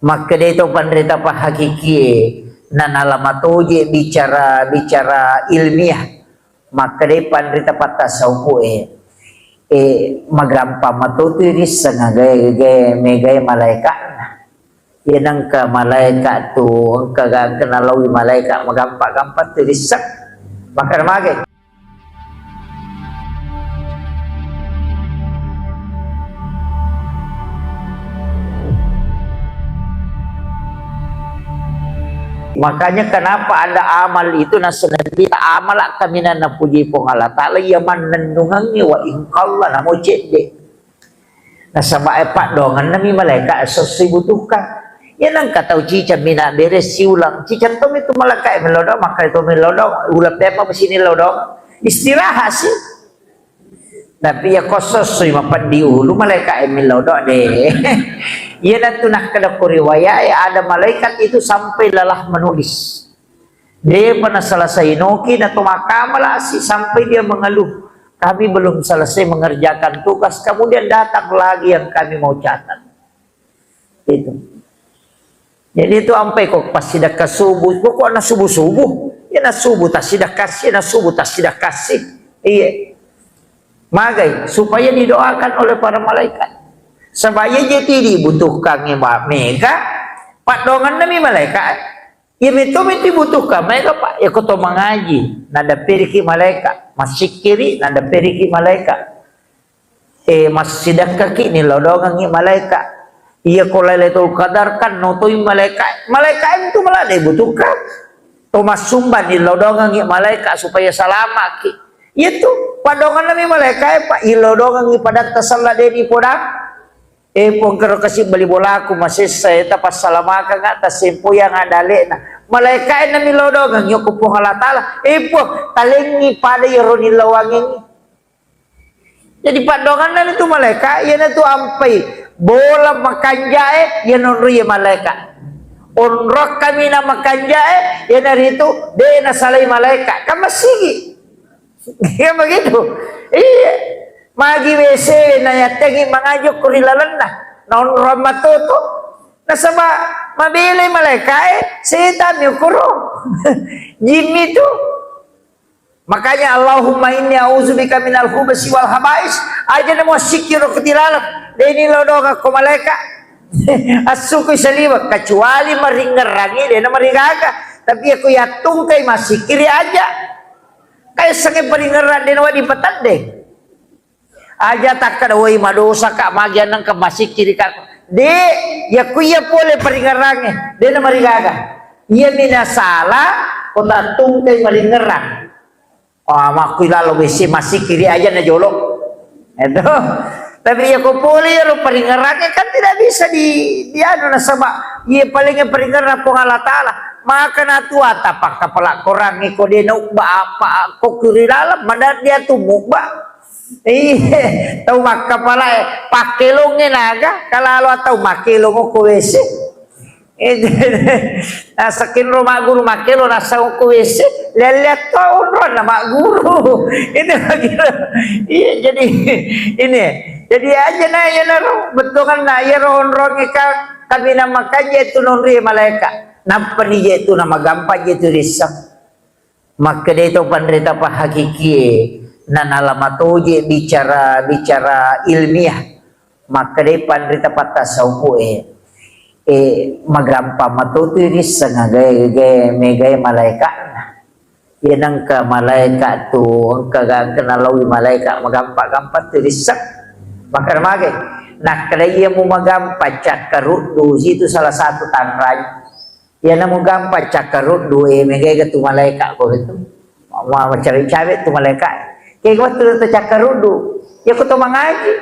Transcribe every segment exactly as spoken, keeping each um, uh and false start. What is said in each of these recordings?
Makkedai to panrita pahakikie, nanala matoje bicara, bicara ilmiah. Makkedai panrita pattasawufu e, e, magampa matotu risseng agae, gae, megae malaeka'na. Iya nengka malaeka tu, engka ga, engka nalaui malaeka, magampa-gampa tu risseng. Makkeda mage. Makanya kenapa ada amal itu, nasaba Nabi, amala kaminang napuji Puang Allah Ta'ala, iya mannennungengngi wa ingkalla namo cedde. Nasaba e paddoangenna mi malaeka esso sibutuhkang. Iya nengka tau cicang mina bere siulang, cicang tommi tu malaeka e melodong, makkeda tommi lodong, uleng pemma masini lodong. Istirahat si. Tapi iya ko esso sui mapeddi ulu malaeka e melodong de. Iyanatu nakkeda ko riwayat e, ada malaikat itu sampai lelah menulis. Depa naselesai noki, nato makkamala si sampai dia mengeluh, "Kami belum selesai mengerjakan tugas, kemudian datang lagi yang kami mau catat." Itu. Jadi itu ampai ko passidekka subuh, pokokna subuh-subuh. Ya na subuh tassidekka si, na subuh tassidekka si. Iya. Magai, supaya didoakan oleh para malaikat. Sebab iya je ti dibutuhkan mega, paddoangenna mi malaikat. Iya metto mi dibutuhkan mega, Pak. Iya ko to mangaji, nadapperiki malaeka, massikkiri, nadapperiki malaeka. E, massidekkaki, nilodongengi malaeka. Iya ko Lailatul Qadar kan notoi malaeka. Malaeka itu malah dibutuhkan. To massumba nilodongengi malaeka supaya salamaki. Iya tu, paddoangenna mi malaeka e, Pak, ilodongengi padatta sella de dipodang. E, Puang, kero kasi bali bolaku masessa, e, tapassalamakanga, tasempoyanga dalekna. Malaeka e nami lodongeng, yoko Puang Allah Ta'ala. E, Puang, talengi pada iyaro nilawangengi. Jadi paddoangenna tu malaeka, iyana tu ampai bola makanja e, iya nonroi malaeka. Onrong kami na makanja e, iyana ritu de nasalai malaeka. Kan masigi. Iya begitu. Iya. Magi W C na yattengi mangaji ko ri lalenna. Naonrong matoto. Nasaba mabelai malaeka e, setan mi ukuro. Jimmi tu. Makanya Allahumma inni a'udzubika minal khubasi wal habais. Aja namo sikiro ketilalang. Deni lodonga ko malaeka. Assukui saliwa kecuali maringerangi dena marigaga. Tapi aku yattungkai masikiri aja. Kaissengnge paringerrang de nawedding pateddeng. Aja takkeda, "Woi, madosa ka, magi annang ka masikkiri ka." De, yakku iya pole paringerrangnge, de namarigaga. Iya mi nasala, ko tattungkai maringerrang. Oh, makku ilalo W C masikkiri aja na jolo. Itu. Tapi iya ko pole iyaro paringerrangnge kan tidak bisa di, di anu nasaba. Iya paling paringerrang Puang Allah Ta'ala. Maka natua tapakka pala korangnge ko de naubba apa ko kiri laleng, mada dia tu mubba. Iya, tau makkapalae pakkelongnge naga, kalalo tau makkelong ko W C. Nasakinro magguru makkelo nasau ko W C, lelle to onronna magguru. Itu magguru. Iya, jadi ini. Jadi aja na iya naro bettuanna iyaro onrong ika kabina makanja tu nonri malaeka. Nappani je tu namagampang je tu risseng. Makkedai to panrita pahakikie, nanala matoje bicara, bicara ilmiah. Makkedai panrita pattasawufu e, e, magampa matotu risseng agae, gae, megae malaeka'na. Iya nengka malaeka tu, engka ga, engka nalaui malaeka, magampa-gampa tu risseng. Makkeda mage, nakkeda iya mu magampa cakkaruddu, situ salah satu tanranya. Iyana mugampang cakkaruddu e, megaega tu malaeka ko itu. Ma-, macawe-cawe tu malaeka. Kega wettu tu cakkaruddu. Iya ko to mangaji.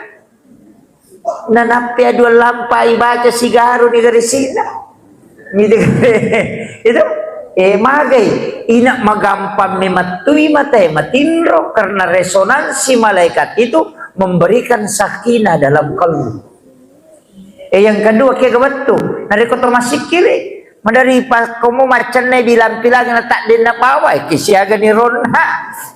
Nanappi dua lampa ibaca sigaru ni garisina. Gitu. Itu. Eh, magai. Ina magampang memettui matae matinro karena resonansi malaikat itu memberikan sakinah dalam kalbu. Eh, yang kedua, kega wettu. Narekko to massikkiri, madari pakkomo maccenne bilang-bilang na taddenna bawa, eh, kisiaga ni ronna.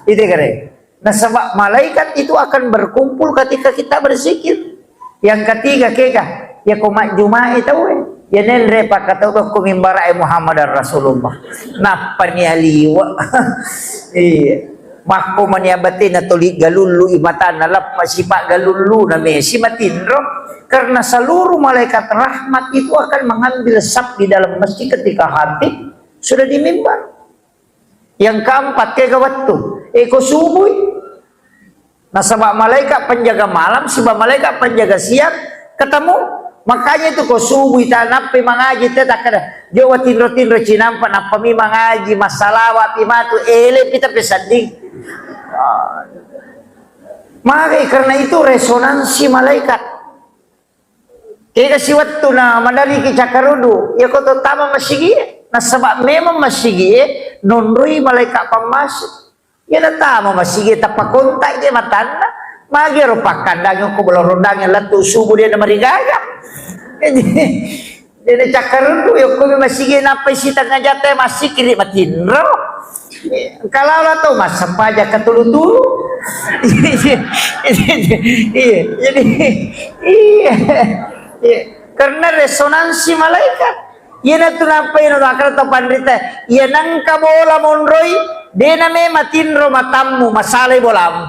Itu kere. Nasaba malaikat itu akan berkumpul ketika kita berzikir. Yang ketiga, kega, ya ko majjumai tau, eh. Iya nenre pakkatau ko mimbara e Muhammad Rasulullah. Nappa nia liwa. Iya. Makko mania batena toli galullu i matanna lappa sipa galullu na mesi matinro. Karena seluruh malaikat rahmat itu akan mengambil saf di dalam masjid ketika khatib sudah di mimbar. Yang keempat, kega wettu. Eko subui. Nasaba malaikat penjaga malam, siba malaikat penjaga siang ketemu. Makanya itu ko subui ta nappi mangaji te takkeda. Jo watinro-tinro cinampa nappa mi mangaji massalawa pi matu ele pita pesadding. Maka karena itu resonansi malaikat. Kega siwettu na madariki cakkarudu, iya ko to tama masigi e. Nasaba memang masigi e nonroi malaikat pammasuk. Iya na tama masigi e tappa kontak je matanna. Magi ro pakkandangi ko bolorondang lettu subuh dia na marigaga. Jadi, jadi cakkarudu yokko masigi e nappai sitengah jate masigi matinro. Kalau lah tau massempajang katulu-tulu. Iya, jadi iya, iya. Karena resonansi malaikat. Iya natu nappa ino nakara tau panrita. Iya nangka bola monroi, dena me matinro matammu, masalai bolamu.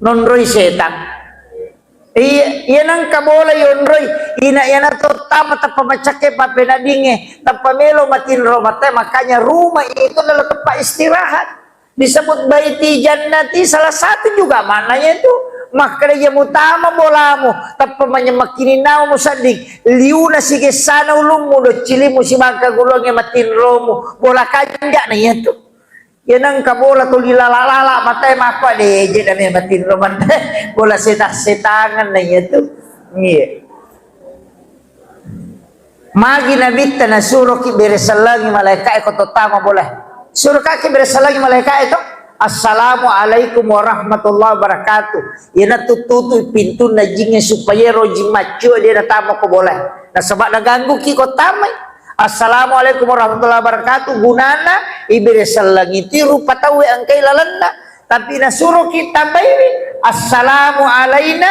Nonroi setang. Iya, iya nangka bola yonroi, ina iyana to tama tappa macakke pappeneddingnge, tappa melo matinro mate, makanya rumah itu adalah tempat istirahat. Disebut baiti jannati, salah satu juga maknanya itu. Makkeda iya mutama bolamu, tappa manyammakkini nawa musedding, liuna sigessana ulummu, doccilimmu sibangka gulungnge matinromu, bola kanja na iya tu. Iya nengka bola tuli lala-lala matae makko de je dame matinro matae bola setang-setangan na iya tu. Iya. Magi nabitta nasuroki bere sellengi malaikae ko to tama bola. Surokaki bere sellengi malaikae to. Assalamualaikum warahmatullahi wabarakatuh. Iyana tuttutu pintunna jingnge supaya ro jing maccu dia natama ko bola. Nasaba naganggu ki ko tamai. Assalamualaikum warahmatullahi wabarakatuh. Gunana ibere sellengi ti rupa tauwe engkai lalenna. Tapi nasuroki tambaiwi, "Assalamu alaina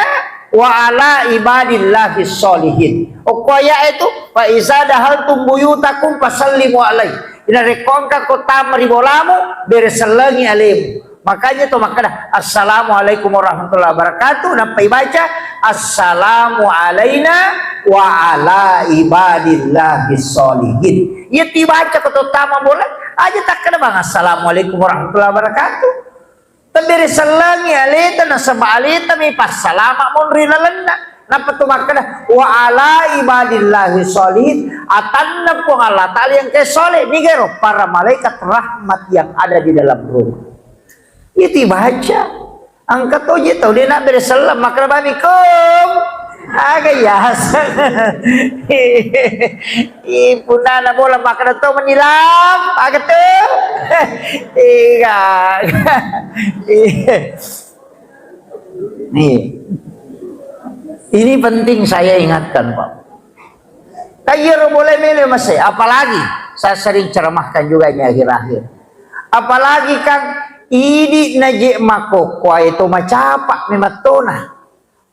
wa ala ibadillahi sholihin." Okko ayat itu, "Fa iza dahaltum buyutakum fasallimu alaihi." Ina rekko engka ko tama ri bolamu, bere sellengi alemu. Makanya to makkeda, "Assalamualaikum warahmatullahi wabarakatuh." Nappa ibaca, "Assalamu alaina wa ala ibadillahi sholihin." Iya tibaca ko to tama bola, aja takkeda bang, "Assalamualaikum warahmatullahi wabarakatuh." Tabere sellengi aleta nasaba aleta mi passalama monri lalenna. Nappa tu makkeda, "Wa ala ibadillahi sholihin." Atanna Puang Allah Ta'ala yang ke soleh. Nigero para malaikat rahmat yang ada di dalam rumah. Itu baca. Angka toje tau de nabbere selleng makkeda bami kom. Aga yaseng. Ih, punna na bola makkeda to menilam, aga tu? Iya. Nih. Ini penting saya ingatkan, Pak. Kayyaro boleh mele masai, apalagi saya sering ceramahkan juga ini akhir-akhir. Apalagi kan idi naje makokkoe to macapa memattona.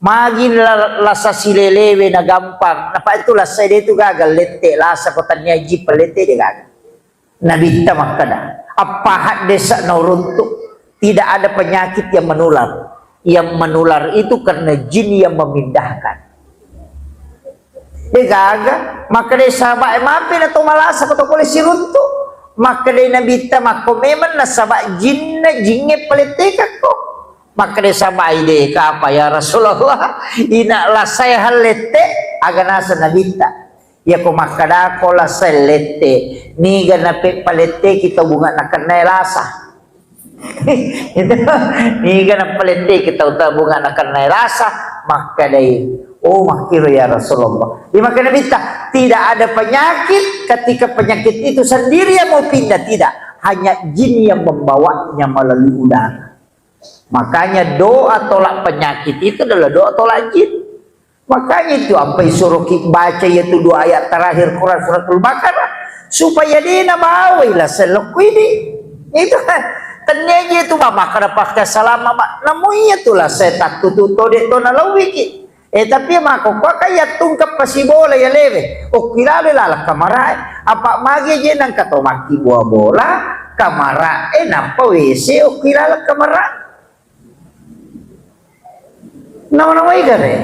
Magi la-, lasa silelewe na gampang. Napa itu lasa de tu gaga lette, lasa ko tania ji pelette de gaga. Nabitta makkeda, "Appa haddesa nauruntu, tidak ada penyakit yang menular. Yang menular itu karena jin yang memindahkan." De gaga, makkeda sahabat, "Eh, mapi na to malasa ko to pole siruntu?" Makkeda Nabitta, "Makko memang nasaba jinna jinge palettekakko." Makkeda sahabat, "Ai de kapa ya Rasulullah, ina lasae hallette?" Aga nasa Nabitta. Iyako makkedako lasa lette, niga napeppaletteki tau bunga nakennae lasa. Itu, niga napaletteki tau, tau bunga nakennae lasa, makkedai, "Oh, makkiro ya Rasulullah." Di makkeda Nabitta, tidak ada penyakit ketika penyakit itu sendiri yang mau pindah, tidak. Hanya jin yang membawanya melalui udara. Makanya doa tolak penyakit itu adalah doa tolak jin. Makanya itu apa disuruh ki baca yaitu dua ayat terakhir Quran suratul Baqarah supaya dia nabawai lah selok ini. Itu kan tennya aja itu mama kada pakai salama mak namu iya tuh lah saya takut tuh tode to nalawiki. Eh, tapi makkokkoe kan yattungka pasibola yalewe. Okki lalo laleng kamarae. Apa magi je nangka to makkibua bola, kamarae nappa W C okki laleng kamarae. Nama-namai gare.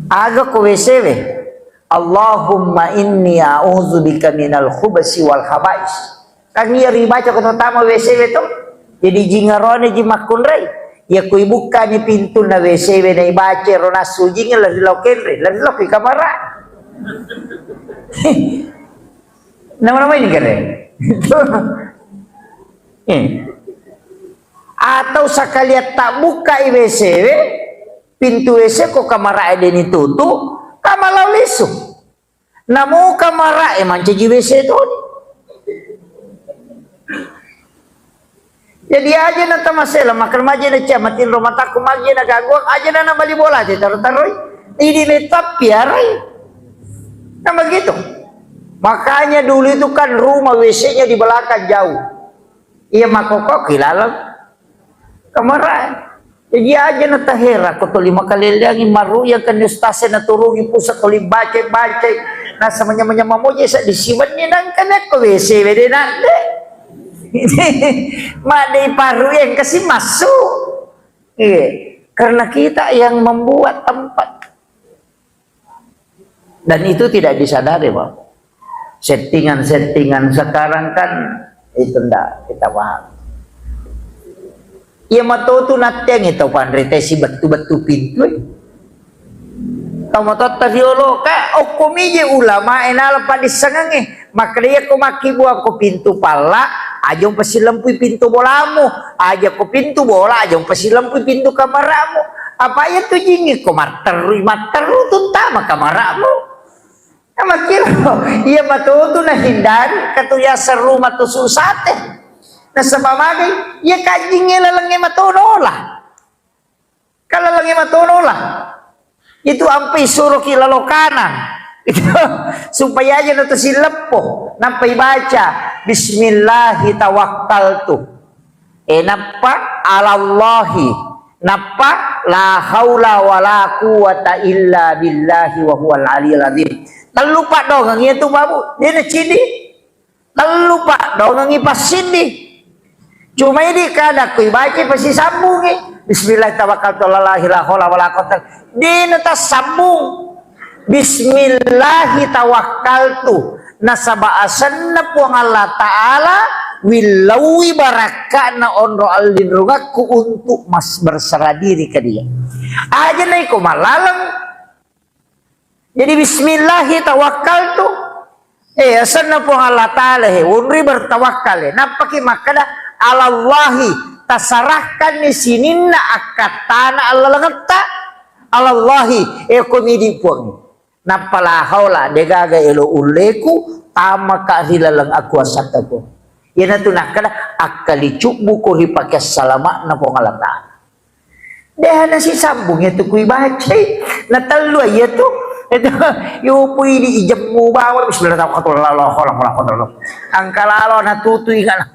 Aga ko W C we. Allahumma inni a'udzubika minal khubsi wal khabais. Kan iya ribaca ko tama W C we to. Jadi jingarone ji makkunrai. Ya kui bukkani pintunna W C we na ibaca ro nasu jingi lari lau kenre, lari lau ki kamara. Nama-nama ini kare. Eh. Atau sakalian tak buka i W C we, pintu W C ko kamarae deni tutu, kamalau lisu. Namo kamarae mancaji W C toni. Jadi aja na tamasela, makan maja na cia, matinro mataku maja na gangguan, aja na nabali bola aja taro-taroi. Ini metap piarai. Kan begitu. Makanya dulu itu kan rumah W C-nya di belakang jauh. Iya makkokkoe ki laleng kamarae. Jadi aja na tahera ko toli makaleleangi maru yang kan ustaz na turungi pusat toli baca-baca. Nasa manyamanya mamoje sa disiwenni nangka nekko W C wede nande. Madei paru yang kasih masuk. Iya. Karena kita yang membuat tempat. Dan itu tidak disadari, Pak. Settingan-settingan sekarang kan itu ndak kita paham. Iya matotu nattiangi tau panrita si bettu-bettu pintu. Tau matotta riolo ka okko mije ulama enala padissangange. Makkeda iya ko makkibua ko pintu palla, aja umpasilempui pintu bolamu. Aja ko pintu bola, aja umpasilempui pintu kamaramu. Apa iya tu jingi ko matterui, matteru tu tama kamaramu. Makkiro, iya matotu nahindari katu yaseng rumah tu susate. Nasaba magai, iya kajingnge lalengnge matono lah. Kalalengnge matono lah. Itu ampai suruki lalo kanan. Itu supaya aja na tasileppo. Nampai baca, "Bismillahi tawakkaltu." Eh, nappa alallahi. Nappa la haula wala quwwata illa billahi wa huwal aliyul azim. Tellu paddongang iya tu, Babu. Dia na cidi. Tellu paddongengngi passiddi. Cuma idi kada kui baca pasisambungi. Bismillah tawakkaltu alallahi la haula wala quwwata. Dena tassambung. Bismillahi tawakkaltu. Nasaba asenna Puang Allah Ta'ala willauwi barakka'na onro allinrungakku untuk mas berserah diri ke Dia. Aja naiko malaleng. Jadi, "Bismillahi tawakkaltu." Eh, asenna Puang Allah Ta'ala, he, wonri bertawakkal, he. Nappaki makkeda, "Alallahi," tasarahkanni sininna akkattana allalengetta. "Alallahi," eh, ko midi Puang. Nappa la haula, degaga elo ulleku, tamaka ri laleng akuasatta Puang. Iyanatu nakkeda, akkalicubbuko ri pakessalamaanna Puang Allah Ta'ala. Deha nasisambung iyatu kui bacai. Na tellu iyatu. Itu, yopui di ijemmu bawang. Bismillah, tawakkaltu, la, la, la, la, la. Angka lalo na tutu ingana.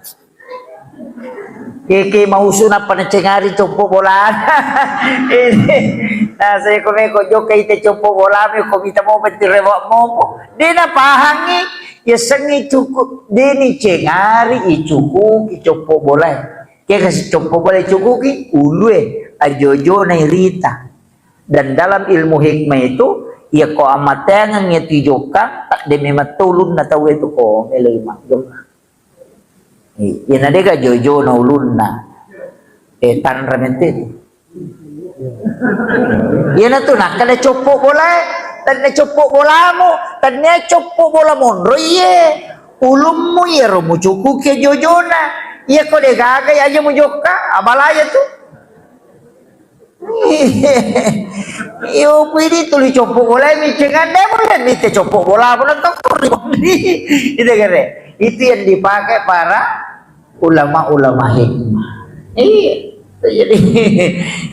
Keke mausu nappa nacengari coppo bola. Ini. Nah, saya ko meko joka ite coppo bola, meko mita mau betul rewak mopo. Dia na pahangi, ya sengi cukup. Dia ni cengari, icukuki coppo bola. Ke kasi coppo bola cukuki ulue, ajojo na irita. Dan dalam ilmu hikmah itu, iya ko amateangeng iya tijokka, tak demi metto ulunna tau itu ko melo imang jokka. Iya na dega jojo na ulunna. Eh, tanra mette. Iyanatu nakkeda coppo bolae, tennia coppo bolamu, tennia coppo bola monro iye. Ulummu iyaro mucukuki jojona. Iya ko degaga aja mujokka, abalaya tu. Iyo pidi tuli coppo bolae micengande boleh mite coppo bolamu nonton kori. Itu kere. Itu yang dipakai para ulama-ulama hikmah. Iya. Jadi,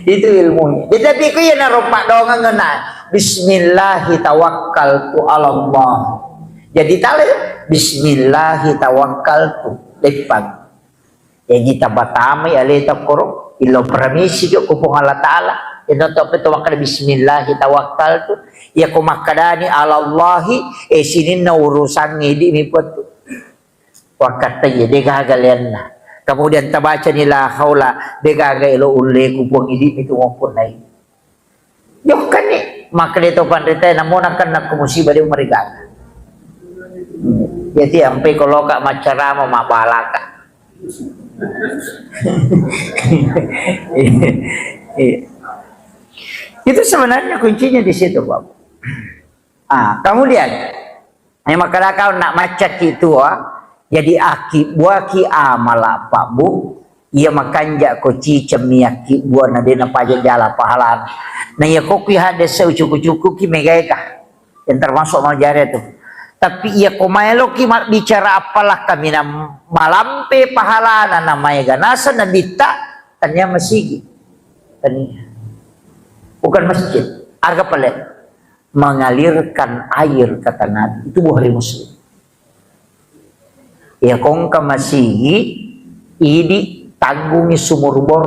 itu ilmunya. Jadi, tapi ku iya naro paddongeng na, "Bismillahi tawakkaltu alallah." Jadi, tale, "Bismillahi tawakkaltu." Depan. Jaji tabatamai aleta koro, illau paramisi jo ko Puang Allah Ta'ala. Ino to pe to makkeda bismillahi tawakkaltu. Iya ko makkedani alallahi, eh, sininna urusangnge idi mi pettu. Wakkattai, de gaga leanna. Kemudian tabacani la haula, de gaga elo ulleku Puang idi mi tu mompunnai. Jokkani, makkeda to panrita, namo nakenna ko musibah de marigaga. Jadi ampe ko loka maccarama mabalaka. Itu sebenarnya kuncinya di situ, Bapak. Ah, kemudian Iya makkeda kau nak maccaki tua, jadi akibbuaki amala Pak Bu, iya makanja ko cicemmi akibbuana de napaja jala pahalana. Na iya ko ki hadese ucuku-cuku ki megae ka. Yang termasuk mau jare tu. Tapi iya ko maeloki mabbicara apalakka mina malampe pahalana na maega nasa nabitta tania masigi. Tania. Bukan masjid. Arga pale. Mengalirkan air, kata Nabi. Itu Bukhari Muslim. Ya, kongka masigi, idi tanggungi sumur bor.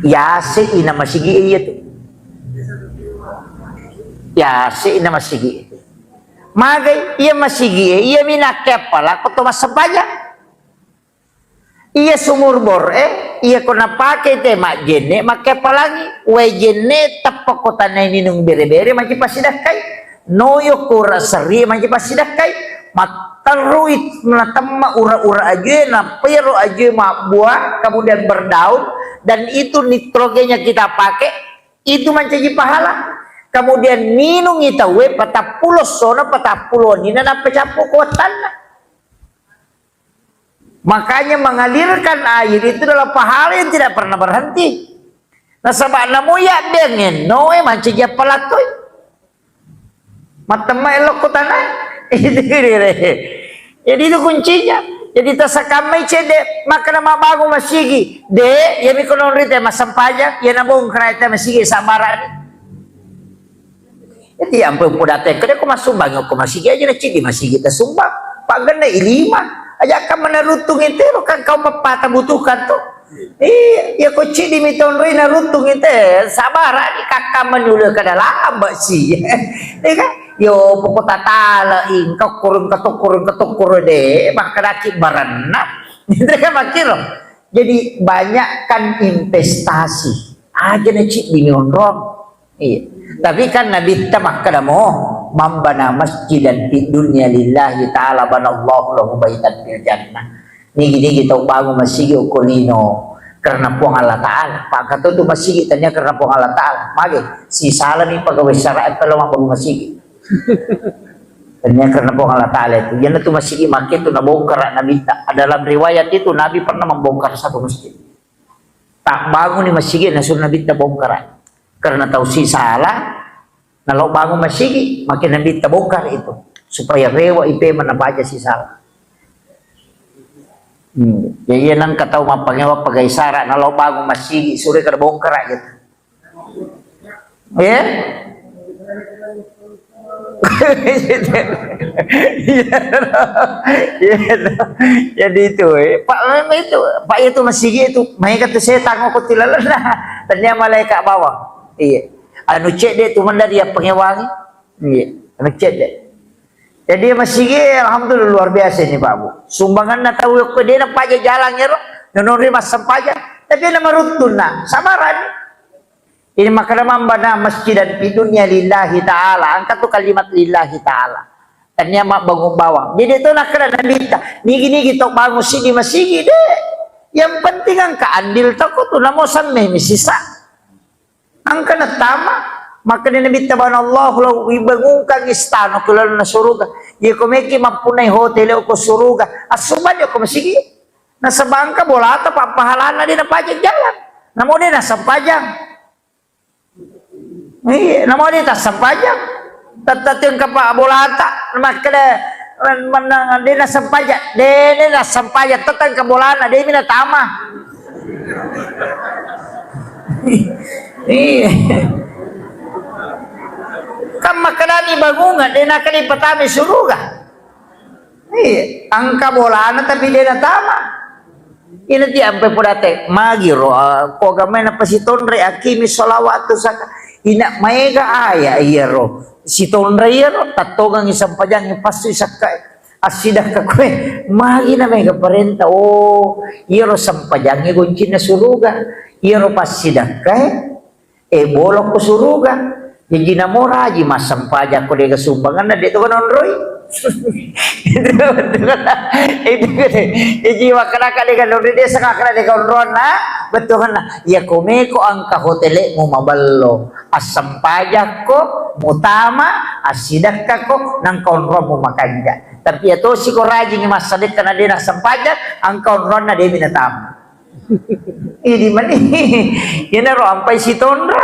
Yase ina masigi iya tu. Yase ina masigi. Magai iya masigi, iya minakke apalakko to massempajang. Iya sumur bor e, iya ko napake te majjenne, makkepalangi wae jenne, tappa ko tanai ninung bere-bere, maci passidakkai. Noyo ko ura serri, maci passidakkai. Matterui natemma ura-ura ajue, napero ajue mabbua, kemudian berdaun, dan itu nitrogennya kita pakai, itu mancaji pahala. Kemudian minungi tauwe patappulo sono, patappulo nina, nappa cappu ko wattanna. Makanya mengalirkan air itu adalah pahala yang tidak pernah berhenti. Nasaba namo yaddengenno e mancaji appalakkoi. Mattemma elokko tanah. Itu dire. Jadi itu kuncinya. Jadi tasakammai cedde, makkeda mabbangun masigi. De, iya mi kono rite massempajang, iya nabongkara te masigi sabbarani. Jadi ampun, poda tekko de ko massumbang ko masigi aja na cidi masigi tasumbang. Pagenne ilima. Aja kan menaruttung itu kan kau mepata butuhkan tuh. Iya, ya ko cidi mitonroi naruttung itu sabara di kakak menulu ke dalam besi. Iya kan? Yo pokok tatala ing kekurung ketukurung ketukur de makkedaki barenna. Gitu kan makin loh. Jadi banyakkan investasi. Aja na cidi mi onrong. Iya. Tapi kan Nabitta makkeda mo, "Man bana masjidan fid dunya lillahi ta'ala banallahu lahu baitan fil jannah." Nigi-nigi tau bangun masigi okko lino karena Puang Allah Ta'ala. Pakkato tu masigi tania karena Puang Allah Ta'ala. Mage, sisalami pegawai syara' e pelo mabbangun masigi. Tania karena Puang Allah Ta'ala itu. Iyana tu masigi makke tu nabongkara Nabitta. Dalam riwayat itu Nabi pernah membongkar satu masjid. Tabbanguni masigi nasuru Nabitta bongkara. Karena tau sisala, nalo bangun masigi, makin Nabitta bongkar itu. Supaya rewa ipe mana baca sisala. Hmm. Jadi nang katau mappangewa pagai sara, nalo bangun masigi, sure kada bongkara gitu. Ya? Iya, iya. Jadi itu, eh. Pak, memang itu, Pak, itu masigi itu, maega tu setang ko tilalenna. Tania malaikat bawang. Iya. Anu cedde tu mendari ya pengewangi. Iya. Anu cedde. Jadi masigi, alhamdulillah, luar biasa ini, Pak Bu. Sumbanganna tau ko de na paja jalan ya ro, nonori massempajang. Tapi na maruttun na, sabaran. Ini makkeda man bana masjidan fid dunya lillahi ta'ala, angka tu kalimat lillahi ta'ala. Tania mabbangun bawang. Jadi tu nakkeda Nabitta, nigi-nigi to bangun sigi masigi de. Yang penting angka andil toko tu namo semme mi sisa. Angka natama, makkeda Nabitta banallahu lahu, ibangunkan istana ko lalenna suruga. Iya ko meki mappunai hotel ko suruga. Assumbang ko masigi. Nasaba angka bolata pappahalana de na paja jalan. Namo de na sempajang. Iya, namo de tassempajang. Tette tengka pa bolata, makkeda, mennang de nassempajang, de, de nassempajang, tette tengka bolana, de mi natama. Iya. Kan makkedani bangungan, de nakkeda patama suruga. Iya, angka bolana tapi de natama. Ina ti ampai podate, magi ro, ah, ko agamai napasitonre, akimi sholawat tu saka. Ina maega aya iyaro. Sitonre iyaro, tattongengi sempajangi, passui sakkae. Assidakka koe, magi na mega parenta. Oh, iyaro sempajangi goncinna suruga. Iyaro passidakkae, eh, bolokko suruga. Jaji namo raji massempajang ko dega sumbanganna, de to nonroi. Itu kan, itu kan. Jaji makkedaka dega nonroi, de saka dega onronna, betul kan? Ya komeko angka hotelmu maballo. Assempajakko, mutama, assidakkako, nangka onrommu makanja. Tapi iya tosi ko rajingi massadekka na de nassempajang, angka onronna de minatama. Idi mani. Iyanaro ampai sitonra.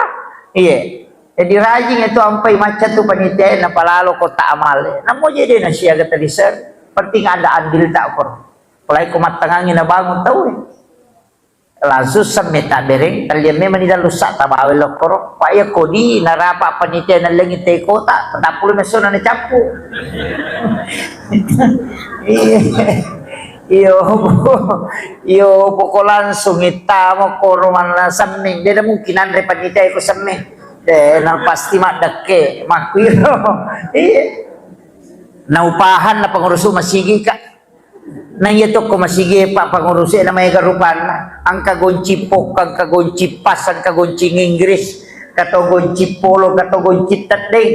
Iya. Jadi rajing itu ampai macca tu panitia napalalo kota amale. Namo jadi nasiaga tadi ser. Penting ada andil tak kor. Apalagi ko mattangangi nabangun tau. Langsung semme tabbereng, talliang memang di dalam rusak tabawa lokkoro. Pak ya kodi narapa panitia nallengi teko ta, tapulu mesona na cappu. Iya. Iyo, iyo, poko langsung ittamo koro manna semming. Dia mungkin anre panitia iko semming. De, na pasti maddekke, makkuiro. Iya. Naupahan na pengurusu masigi ka. Na iya tokko masigi, Pak, pangurusé na maéga rupanna. Engka gonci pokka, engka gonci pas, engka gonci Inggris, engka to gonci polo, engka to gonci teddéng.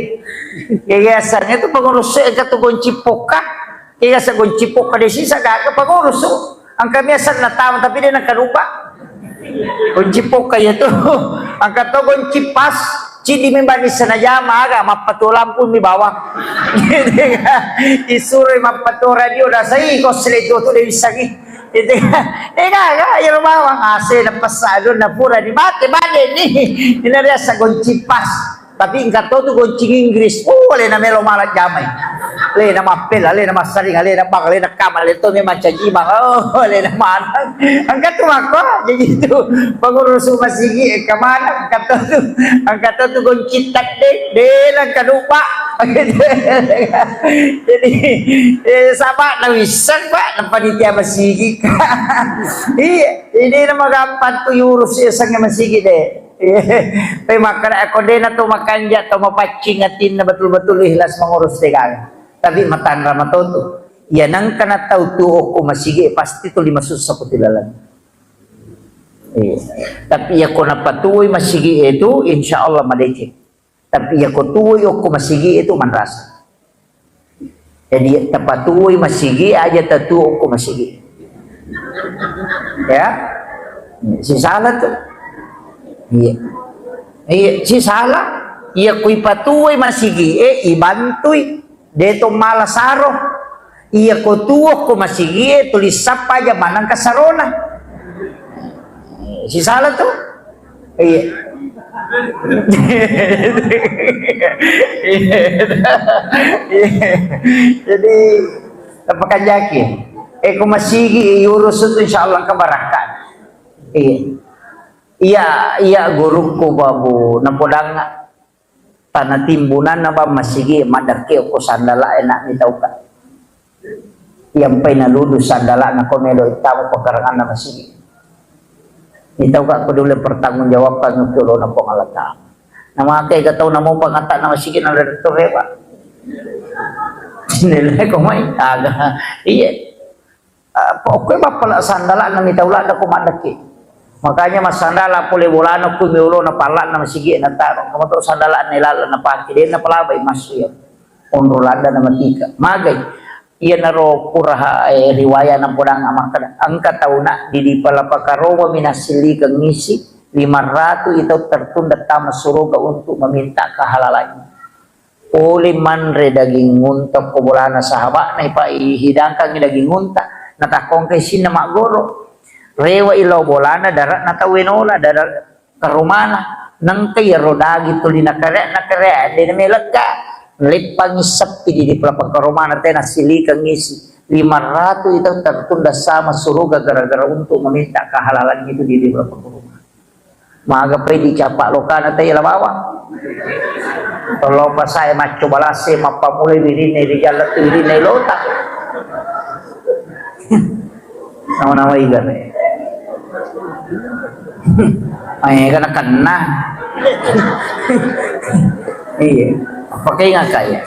Iya, biasanya itu pangurusé engka to gonci pokka. Iya, sa gonci pokka dé sisa gaga pangurus. Engka biasa na tama tapi dé na karupa. Gonci pokka iya tu. Engka to gonci pas. Cidi memang di sana jama aga mappatuo lampu mi bawang. Isuroi mappatuo radio, dasai ko seleto tu de wissangi. Itu kan, eh, gaga, iyaro bawang, A C na pessa, donna pura ni mate, mate ni. Ina riasa gonci pas. Tapi engka to tu gonci Inggris. Oh, alena melo mala jamai. Alena mappela, alena massaring, alena bang, alena kamar, alena to memang caji bang. Oh, alena maneng. Engka tu makko, jadi tu pengurus masigi, eh, kemana? Engka to tu, engka to tu gonci tadde, de, de, nang kadupa. Jadi, eh, sama na wisseng, Pak, na panitia masigi. Iya, ini nama gampang tu yurus ya sange masigi de. Tapi makkeda ko de na to makanja to mapaccing atinna betul-betul ikhlas mengurus de gaga. Tapi matanra matotu. Iya nangka na tau tu okko masigi pasti tuli masussa ko tilalang. Iya. Tapi iya ko napatuoi masigi itu insya Allah madeceng. Tapi iya ko tuoi okko masigi itu manrasa. Jadi tapatuoi masigi aja tatuo okko masigi. Ya. Sisala tu. Iya. Iya, sisala. Iya ko ipatuoi masigi, eh, ibantui. De to mala saro. Iya ko tuo ko masigi e tuli sappa aja manang kasarona. Sisala tu. Iya. Iya. Jadi tapakanjaki. Eh, ko masigi yurus tu insyaallah engka barakka. Iya. Iya, iya gurukku babu napodanga. Tana timbunanna bang masigi maddekke okko sandala e na mitauka. Iyampai naludu sandala na ko melo ittama pekaranganna masigi. Mitauka ko dule pertanggungjawabkan okko lona Puang Allah Taala. Namake ga tau namo pangatta na masigi na rewa. Nilai ko mai aga. Iya. Eh, pokoknya bappala sandala na mitau ladda ko maddekki. Makanya massandala pole bolana ku miulo na pallakna masigi na taro. Kamu tau sandala na ilala na pake de na palabai massu ya. Onro ladda na matika. Magai. Iya naro puraha, eh, riwaya na podang makkeda. Engka tauna di di pala pakaroma minasili kengisi lima ratu itau tertunda tama suruga untuk meminta kehalalannya. Pole manre daging unta ko bolana sahaba'na, ipa-, ihidangkangngi daging unta, natakkongkai sinna maggoro. Rewa ilo bolana, dare'na tauwe nola, dare-, karomana. Nengka iyaro daging tuli nakare-, nakare, de namelekka. Leppangi seppi di, di pelapa karomana, tena silikang isi. Lima ratu itu tertunda sama suruga gara-gara untuk meminta kehalalan itu di, di pelapa karomana. Maga pai dicapa lokana tai la bawang. Tolong pasae macco balase mappamulai wirinna ri jalla tu wirinna ilota. Nama-nama igare. Eh, kena-kena. Iya. Pakai ngaka ya.